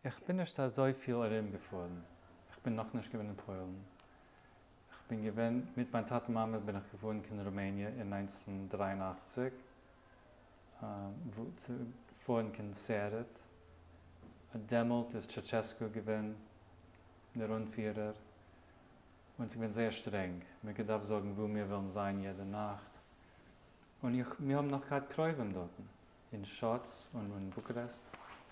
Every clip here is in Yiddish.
איך בין נישט אזוי פיל ארום געפארן, איך בין נאך נישט געווען אין פוילן, איך בין געווען מיט מיין טאטע מאמע בין איך געפארן קיין רומעניע אין 1983 צו פארן קיין סערעט, דעמאלט איז טשאטשעסקו געווען דער אנפירער, און ס'איז געווען זייער שטרענג, מ'האט געדארפט זאגן וואו מיר וועלן זיין יעדע נאכט, און איך, מיר האבן נאך געהאט קרובים דארטן, אין שאץ און אין בוקארעסט,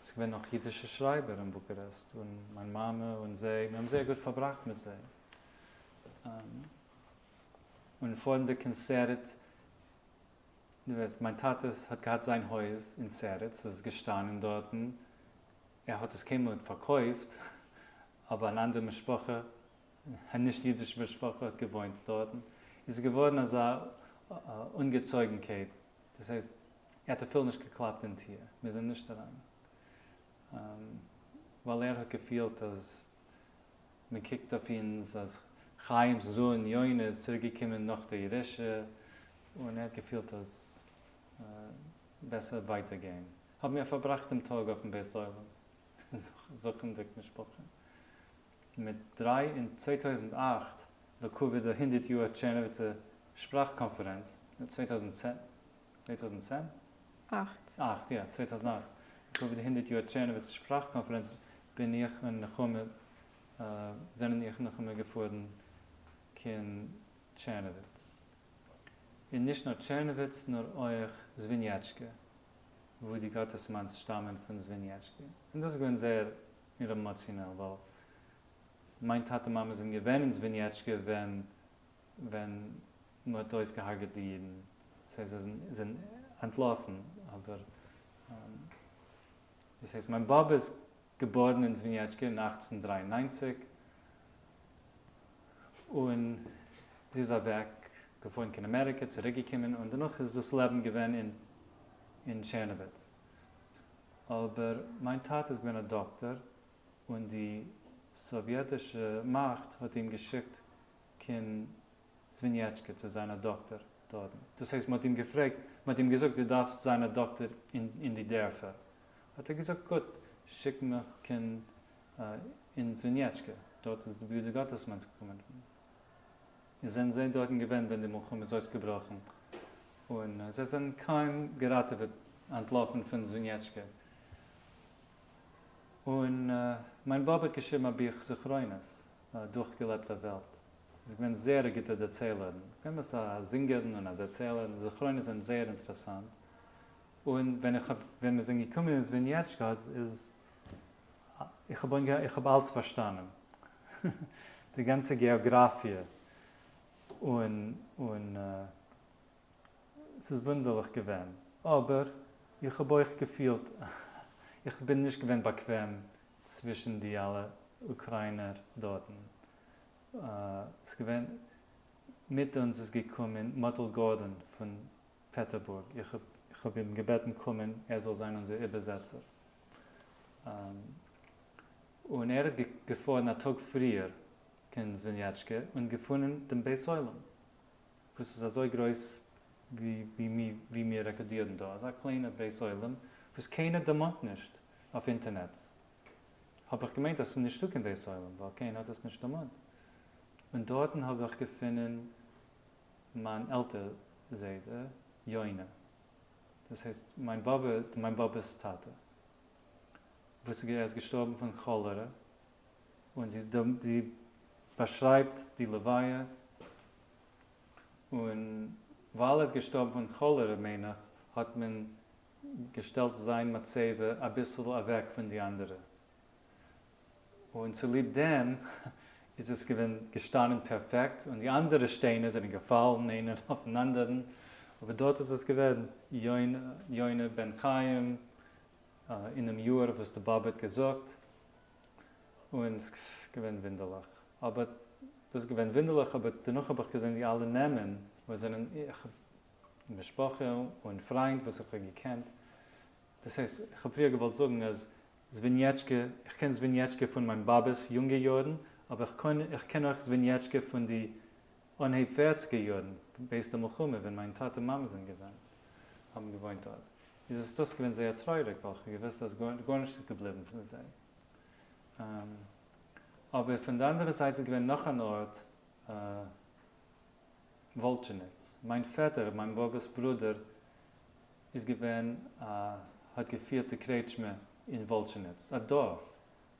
ס'איז געווען נאך אידישע שרייבער אין בוקארעסט, און מיין מאמע און זיי, מיר האבן זייער גוט פארבראכט מיט זיי. און פארנדיג קיין סערעט, דו ווייסט, מיין טאטע האט געהאט זיין הויז אין סערעט, ס'איז געשטאנען דארטן, ער האט עס קיינמאל ניט פארקויפט, אבער אן אנדער משפחה, א נישט אידישע משפחה האט געוואוינט דארטן, איז עס געווארן אזא אנגעצויגנקייט, דאס הייסט, ער האט אפילו נישט געקלאפט אין טיר, מיר זענען נישט אריין, ווייל ער האט געפילט אז מען קוקט אויף אונז אז חיים'ס זון יונה איז צוריק געקומען נאך די ירושה, און ער האט געפילט אז בעסער ווייטער גיין. האבן מיר פארבראכט דעם טאג אויפן בית עולם זוכנדיג משפחה. מיט דריי אין 2008 לכבוד די הונדערט יאר טשערנאוויצער שפראך קאנפערענץ, 2010? 2010? אכט. אכט, יא, 2008, לכבוד די הונדערט יאר טשערנאוויצער שפראך קאנפערענץ בין איך און נחמה, זענען איך און נחמה געפארן קיין טשערנאוויץ. און נישט נאר טשערנאוויץ נאר אויך זוויניעטשקע, וואו די גאטעסמאנס שטאמען פון זוויניעטשקע. און דאס איז געווען זייער עמאציאנעל ווייל מיין טאטע מאמע זענען געווען אין זוויניעטשקע ווען ווען מען האט אויסגעהארגעט די אידן, דאס הייסט זיי זענען אנטלאפן, אבער דאס הייסט מיין באבע איז געבארן אין זוויניעטשקע אין 1893 און זי איז אוועק געפארן קיין אמעריקע, צוריק געקומען און דערנאך איז דאס לעבן געווען אין אין טשערנאוויץ. אבער מיין טאטע איז געווען א דאקטער און די סאוויעטישע מאכט האט אים געשיקט קיין זוויניעטשקע צו זיין א דאקטער דארטן. דאס הייסט מ'האט אים געפרעגט, מ'האט אים געזאגט דו דארפסט זיין א דאקטער אין די דערפער. האט ער געזאגט גוט, שיק מיך קיין אין זוויניעטשקע, דארט איז וואו די גאטעסמאנס קומען פון. און זענען זיי דארטן געווען ווען די מלחמה איז אויסגעבראכן, און זיי זענען קוים געראטעוועט אנטלאפן פון זוויניעטשקע. און מיין באבע האט געשריבן א בוך זכרונות, דורכגעלעבט א וועלט. זי איז געווען זייער א גוטע דערציילערין, געווען עפעס א זינגערין און א דערציילערין, זכרונות זענען זייער אינטערעסאנט. און ווען איך האב, ווען מיר זענען געקומען אין זוויניעטשקע האט איז, איך האב אנגע, איך האב אלץ פארשטאנען. די גאנצע געאגראפיע און, און ס'איז וואונדערליך געווען. אבער איך האב אויך געפילט, איך בין נישט געווען באקוועם צווישן די אלע אוקריינער דארטן. ס'איז געווען, מיט אונז איז געקומען מאטל גארדאן פון פעטערבורג, איך האב אים געבעטן קומען ער זאל זיין אונזער איבערזעצער. און ער איז געפארן א טאג פריער קיין זוויניעטשקע און געפונען דעם בית עולם וואס איז אזוי גרויס ווי מיר רעקארדירן דא, אזא קליינע בית עולם וואס קיינער דערמאנט נישט אויף אינטערנעץ. האב איך געמיינט אז ס'איז נישטא קיין בית עולם ווייל קיינער האט עס נישט דערמאנט. און דארטן האב איך געפונען מיין עלטער זיידע יונה, דאס הייסט מיין באבע, מיין באבע'ס טאטע, וואס ער איז געשטארבן פון כאלערע, און זי זי באשרייבט די לוויה, און ווייל ער איז געשטארבן פון כאלערע מיין איך האט מען געשטעלט זיין מצבה אביסל אוועק פון די אנדערע, און צוליב דעם איז עס געווען געשטאנען פערפעקט, און די אנדערע שטיינער זענען געפאלן איינער אויפן אנדערן, אבער דארט איז עס געווען יונה בן חיים אינעם יאר וואס די באבע האט געזאגט, און ס'איז געווען וואונדערליך, אבער דאס איז געווען וואונדערליך, אבער דערנאך האב איך געזען די אלע נעמען וואס זענען משפחה און פריינט וואס איך האב געקענט, דאס הייסט, איך האב פריער געוואלט זאגן אז זוויניעטשקע, איך קען זוויניעטשקע פון מיין באבע'ס יונגע יארן, אבער איך קען אויך זוויניעטשקע פון די אנהייב פערציגער יארן, בעת די מלחמה ווען מיין טאטע מאמע זענען געווען, האבן געוואוינט דארט. איז עס דאס געווען זייער טרויעריג, ווייל איך האב געוואוסט אז גארנישט איז געבליבן פון זיי. אבער פון די אנדערע זייט איז געווען נאך אן ארט, וואלטשעניץ. מיין פעטער, מיין באבע'ס ברודער, איז געווען א, האט געפירט די קרעטשמע אין וואלטשעניץ, א דארף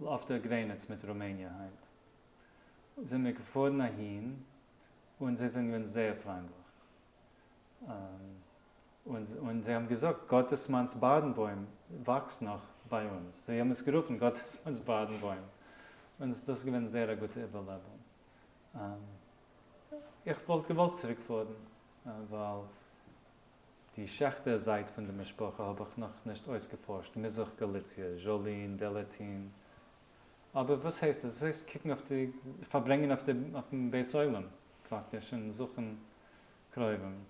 אויף דער גרעניץ מיט רומעניע היינט. זענען מיר געפארן אהין, און זיי זענען געווען זייער פריינדליך. און זיי האבן געזאגט, גאטעסמאנ'ס בארדנבוים וואקסט נאך ביי אונז. זיי האבן עס גערופן גאטעסמאנ'ס בארדנבוים. און דאס איז געווען זייער א גוטע איבערלעבונג. איך וואלט געוואלט צוריקפארן, ווייל די שעכטער זייט פון די משפחה האב איך נאך נישט אויסגעפארשט, מזרח גאליציע, זשאלין, דעלעטין. אבער וואס הייסט דאס? דאס הייסט קוקן אויף די, פארברענגען אויף דעם בית עולם פאקטיש און זוכן קרובים.